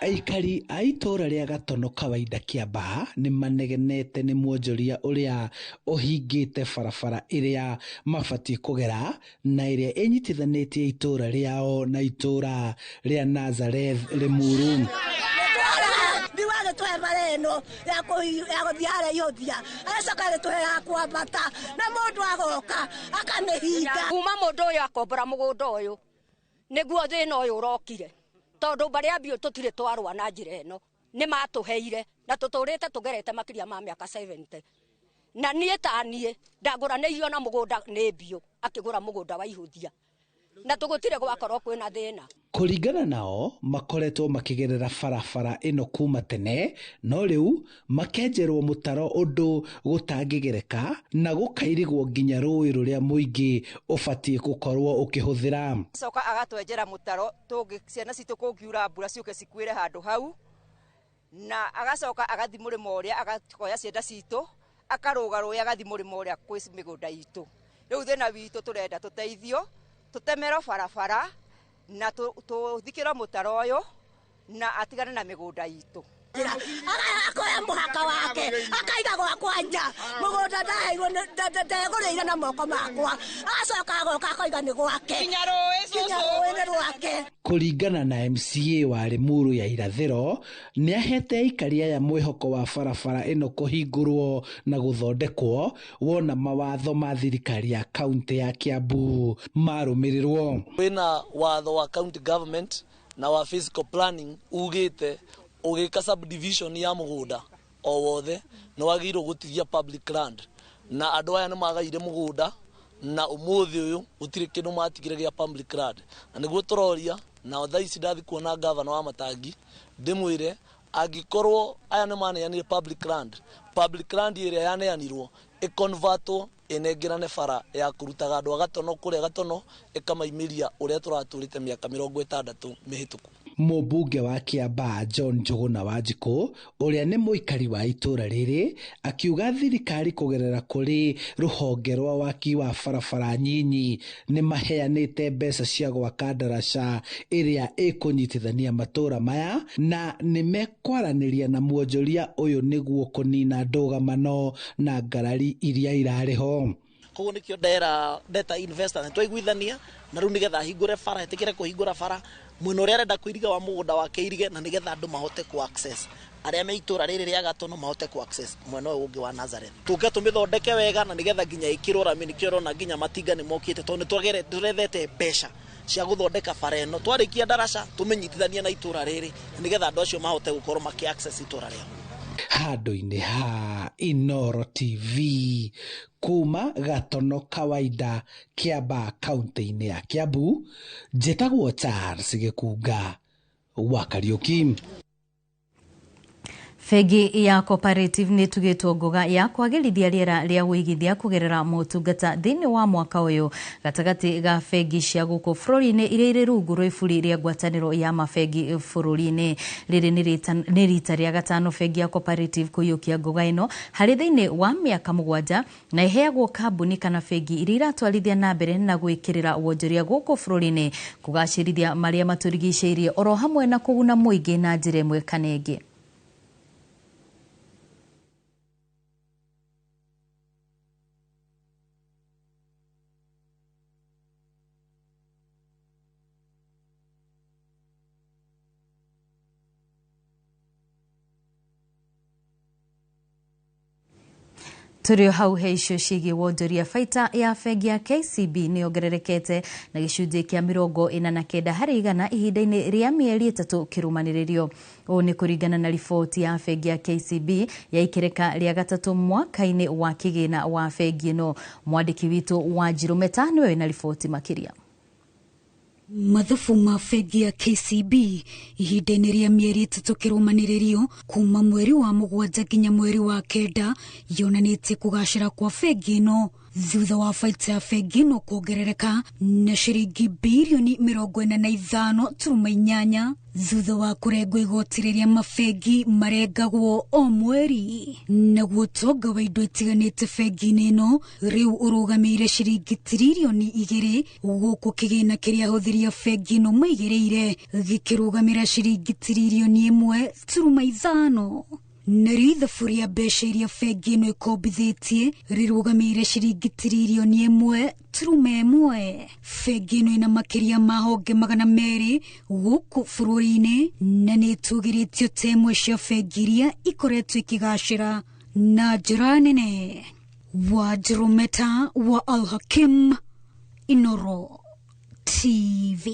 Aikari a itũũra rĩa Gatono Kawaida Kĩamba nĩ manegenete nĩ mwonjoria ũrĩa ũhingĩte barabara ĩrĩa mabatiĩ kũgera na ĩrĩa ĩnyitithanĩtie itũũra rĩao na itũũra rĩa Nazareth Limuru.
Agĩtũhe bara ĩno ya gũthiĩ harĩa ihũthia, agacoka agĩtũhe ya kwambata, na mũndũ agoka akamĩhinga.
Kuma mũndũ ũyũ akombora mũgũnda ũyũ nĩguo thĩna ũyũ ũrokire, tondũ mbarĩ ya biũ tũtirĩ twarũa na njĩra ĩno, nĩ matũheire na tũtũrĩte tũgerete makĩria ma mĩaka 70. Na niĩ ta niĩ ndagũranĩirio na mũgũnda nĩ biũ, akĩgũra mũgũnda wa ihũthia, na tũgũtirĩ gwakorwo kwĩna thĩna.
Kũringana nao makoretwo makĩgerera barabara ĩno kuma tene, no rĩu makenjerwo mũtaro ũndũ gũtangĩgereka na gũkairigwo nginya rũĩ rũrĩa mũingĩ ũbatiĩ gũkorwo ũkĩhũthĩra.
Coka agatwenjera mũtaro ciana citũ kũngiura mbura ciũke cikuĩre handũ hau, na agacoka agathi mũrĩmo ũrĩa agakoya cienda citũ akarũga rũĩ agathi mũrĩmo ũrĩa kwĩ mĩgũnda itũ. Rĩu thĩna witũ tũrenda tũteithio tũtemerwo barabara na tũthikĩrwo mũtaro ũyũ na atigane na mĩgũnda itũ.
Akoya mũhaka wake akaiga gwakwa nja mũgũnda ndaheirwo ndegũrĩire na moko makwa, agacoka agoka akoiga nĩ gwake, nginya rũĩ nĩ rwake.
Kũringana na MCA wa Limuru ya irathĩro, nĩ ahete aikari aya mwĩhoko wa barabara ĩno kũhingũrwo na gũthondekwo wona mawatho ma thirikari ya kaunti ya Kiambu marũmĩrĩrwo.
Kwĩna watho wa county government na wa physical planning ugĩte ũgĩka subdivision ya mũgũnda o wothe nĩ wagĩrĩirwo gũtigia public land, na andũ aya nĩ magaire mũgũnda na ũmũthĩ ũyũ gũtirĩ kĩndũ matigire gĩa public land, na nĩguo tũroria. Na thaa ici ndathi kuona gavana wa Matangi ndĩmwĩre angĩkorwo aya nĩ maneanire public land, public land ĩrĩa yaneanirwo ĩconvertwo ĩnengerane bara ya kũrutaga andũ a Gatono kũrĩa Gatono ĩkamaimĩria ũrĩa tũratũrĩte mĩaka 60 mĩhĩtũku.
Mũmbunge wa Kĩambaa John Njũgũna Wanjikũ ũrĩa nĩ mũikari wa itũũra rĩrĩ akiuga thirikari kũgerera kũrĩ rũhonge rwa waki wa barabara nyinyi nĩ maheanĩte mbeca cia gwaka ndaraca ĩrĩa ĩkũnyitithania matũũra maya na nĩ mekwaranĩria na mwonjoria ũyũ nĩguo kũnina ndũgamano na ngarari iria irarĩ ho.
Koguo nikio ndera ndeta investor nitwaiguithania na riu nigetha ahingure bara, etikire kuhingura bara mwena uria arenda kuiriga wa mugunda wake irige, na nigetha andu mahote ku access aria me itura riri ria Gatono mahote ku access mwena uyu ungi wa Nazareth. Tuke tumithondeke wega na nigetha nginya ikirwo rami, nikio rona nginya matinga ni mokite tondu nitwagere turethete mbeca cia guthondeka bara ino. Twarikia ndaraca tumenyitithania na itura riri nigetha andu acio mahote gukorwo maki access itura riao.
Handũ-inĩ ha Inooro TV kuma Gatono Kawaida, Kiambaa, kaunti-inĩ ya Kiambu, njĩtagwo Charles Gĩkunga wa Kariũki.
Bengi ya Cooperative nĩ ĩtugĩtwo ngoga ya kwagĩrithia rĩera rĩa ũigithia kũgerera motungata thĩinĩ wa mwaka ũyũ gatagatĩ ga bengi cia gũkũ bũrũri-inĩ iria irĩ rungu rwa iburi rĩa ngwatanĩro ya mabengi bũrũri-inĩ. Rĩrĩ nĩ rita rĩa gatano bengi ya Cooperative kũiyũkia ngoga ĩno harĩ thĩinĩ wa mĩaka 7, na ĩheagwo kambuni kana bengi iria iratwarithia na mbere na gwĩkĩrĩra wonjoria gũkũ bũrũri-inĩ, kũgacĩrithia marĩa matũrigicĩirie oro hamwe na kũguna mũingĩ na njĩra ĩmwe kana ĩngĩ. Tũrĩ o hau he icio ciĩgiĩ wonjoria, baita ya bengi ya KCB nĩ yongererekete na gĩcunjĩ kĩa 49 harĩ igana ihinda-inĩ rĩa mĩeri 3 kĩrũmanĩrĩrio. Ũũ nĩ kũringana na riboti ya bengi ya KCB ya ikereka rĩa gatatũ mwaka-inĩ wa kĩgĩna wa bengi ĩno. Mwandĩki witũ Wanjirũ Meta nĩwe wĩna riboti makĩria.
Mathabu ma bengi ya KCB ihinda-inĩ rĩa mĩeri 3 kĩrũmanĩrĩrio kuma mweri wa 7 nginya mweri wa 9 yonanĩtie kũgacĩra kwa bengi ĩno thutha wa baita ya bengi ĩno kuongerereka na ciringi birioni 45.8 thutha wa kũrengwo igoti rĩrĩa mabengi marengagwo o mweri. Naguo ũtonga wa indo itiganĩte bengi-inĩ ĩno rĩu ũrũgamĩire ciringi tiririoni 2 gũkũ kĩgĩna kĩrĩa ahũthĩri a bengi ĩno maigĩrĩire gĩkĩrũgamĩra ciringi tiririoni 1.5. Narĩo ithabu rĩa mbeca iria bengi ĩno ĩkombithĩtie rĩrũgamĩire ciringi tiririoni 1.1. Bengi ĩno ĩna makĩria ma honge 200 gũkũ bũrũri-inĩ na nĩ ĩtũgĩrĩtio ta ĩmwe cia bengi iria ikoretwo ikĩgacĩra na njĩra nene. Wanjirũ Meta wa Al Hakim, Inooro TV.